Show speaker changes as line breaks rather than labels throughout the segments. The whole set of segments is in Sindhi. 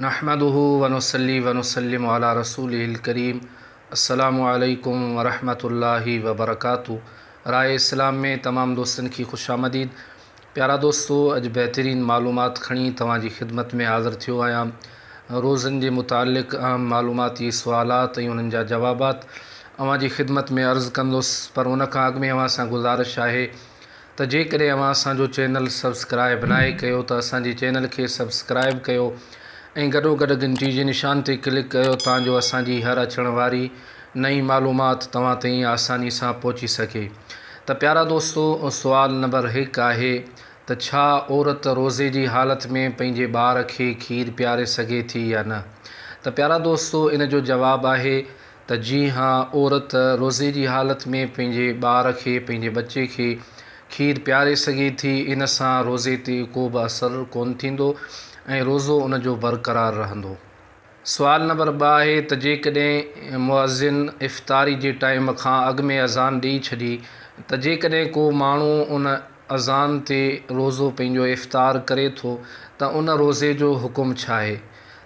نحمده ونصلي ونسلم علي رسوله الڪريم السلام عليڪم ورحمة الله وبرڪاته راء اسلام ۾ تمام دوستن کي خوش آمديد پيارا دوستو اڄ بهترين معلومات کڻي توهان جي خدمت ۾ حاضر ٿيو آهيان روزن جي متعلق اهم معلوماتي سوالات ۽ انهن جا جوابات اوهان جي خدمت ۾ عرض ڪندس پر ان کان اڳ ۾ اوهان سان گذارش آهي ته جيڪڏهن اوهان اسان جو چينل سبسڪرائب ناهي ڪيو ته اسان جي چينل کي سبسڪرائب ڪيو ۽ گڏو گڏ گهنٽي جي نشان تي ڪلڪ ڪيو تان جو اسان جي هر اچڻ واري نئين معلومات توهان تائين آساني سان پهچي سگهي ته پيارا دوستو سوال نمبر هڪ آهي ته ڇا عورت روزي جي حالت ۾ پنهنجي ٻار کي کير پياري سگهي ٿي يا نه ته پيارا دوستو ان جو جواب آهي ته جي ها عورت روزي جي حالت ۾ پنهنجي ٻار کي، پنهنجي ٻچي کي کير پياري سگهي ٿي، ان سان روزي تي ڪو به اثر ڪونه ٿيندو ۽ روزو ان جو برقرار رهندو. سوال نمبر ٻه آهي ته جيڪڏهن مؤذن افطاري جي ٽائيم کان اڳ ۾ اذان ڏئي ڇڏي ته جيڪڏهن ڪو ماڻهو ان اذان تي روزو پنهنجو افطار ڪري ٿو ته ان روزي جو حڪم ڇاهي؟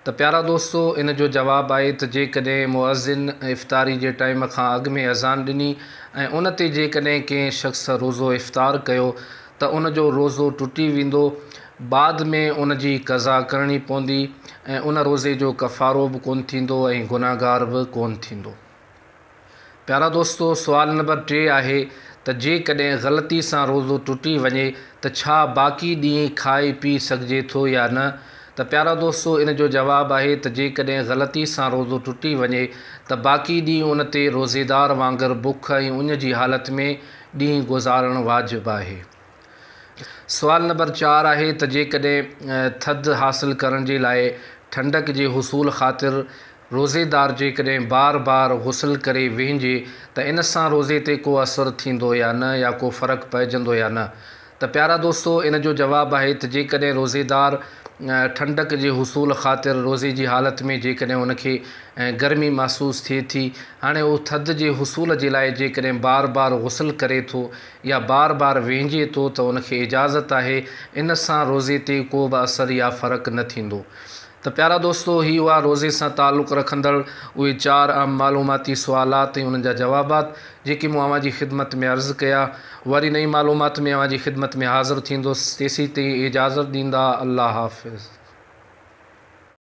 ته پيارا دوستو ان جو جواب آهي ته جيڪڏهن مؤذن افطاري جي ٽائيم کان اڳ ۾ اذان ڏني ۽ ان تي جيڪڏهن ڪنهن شخص روزو افطار ڪيو ته ان جو روزو ٽٽي ويندو بعد ۾ ان جي قضا ڪرڻي پوندي ۽ ان روزي جو ڪفارو به ڪونه ٿيندو ۽ گنهگار به ڪونه ٿيندو. پيارا دوستو سوال نمبر ٽي آهي ته جيڪڏهن غلطي سان روزو ٽٽي وڃي ته ڇا باقي ڏينهن کائي پي سگهجي ٿو يا نه؟ ته پيارا دوستو ان جو جواب آهي ته جيڪڏهن غلطي سان روزو ٽٽي وڃي ته باقي ڏينهن ان تي روزيدار وانگر بک ۽ اڃ جي حالت ۾ ڏينهن گذارڻ واجب آهي. سوال نمبر چار آهي ته جيڪڏهن ٿڌ حاصل ڪرڻ جي لاء ٺنڊڪ جي حصول خاطر روزيدار جيڪڏهن بار بار غسل ڪري وهنجي ته ان سان روزي تي ڪو اثر ٿيندو يا نه يا ڪو فرق پئجندو يا نه ته پيارا دوستو ان جو جواب آهي ته جيڪڏهن روزيدار ٺنڊڪ جي حصول خاطر روزي جي حالت ۾ جيڪڏهن ان کي گرمي محسوس ٿئي ٿي هاڻي اهو ٿڌ جي حصول جي لاء جيڪڏهن بار بار غسل ڪري ٿو يا بار بار وهنجي ٿو ته ان کي اجازت آهي ان سان روزي تي ڪو به اثر يا فرق نه ٿيندو. ته پيارا دوستو هي هئا روزي سان تعلق رکندڙ اهي چار اهم معلوماتي سوالات ۽ انهن جا جوابات جيڪي مون اوهان جي خدمت ۾ عرض ڪيا. وري نئين معلومات ۾ اوهان جي خدمت ۾ حاضر ٿيندس تيسين تائين اجازت ڏيندا الله حافظ.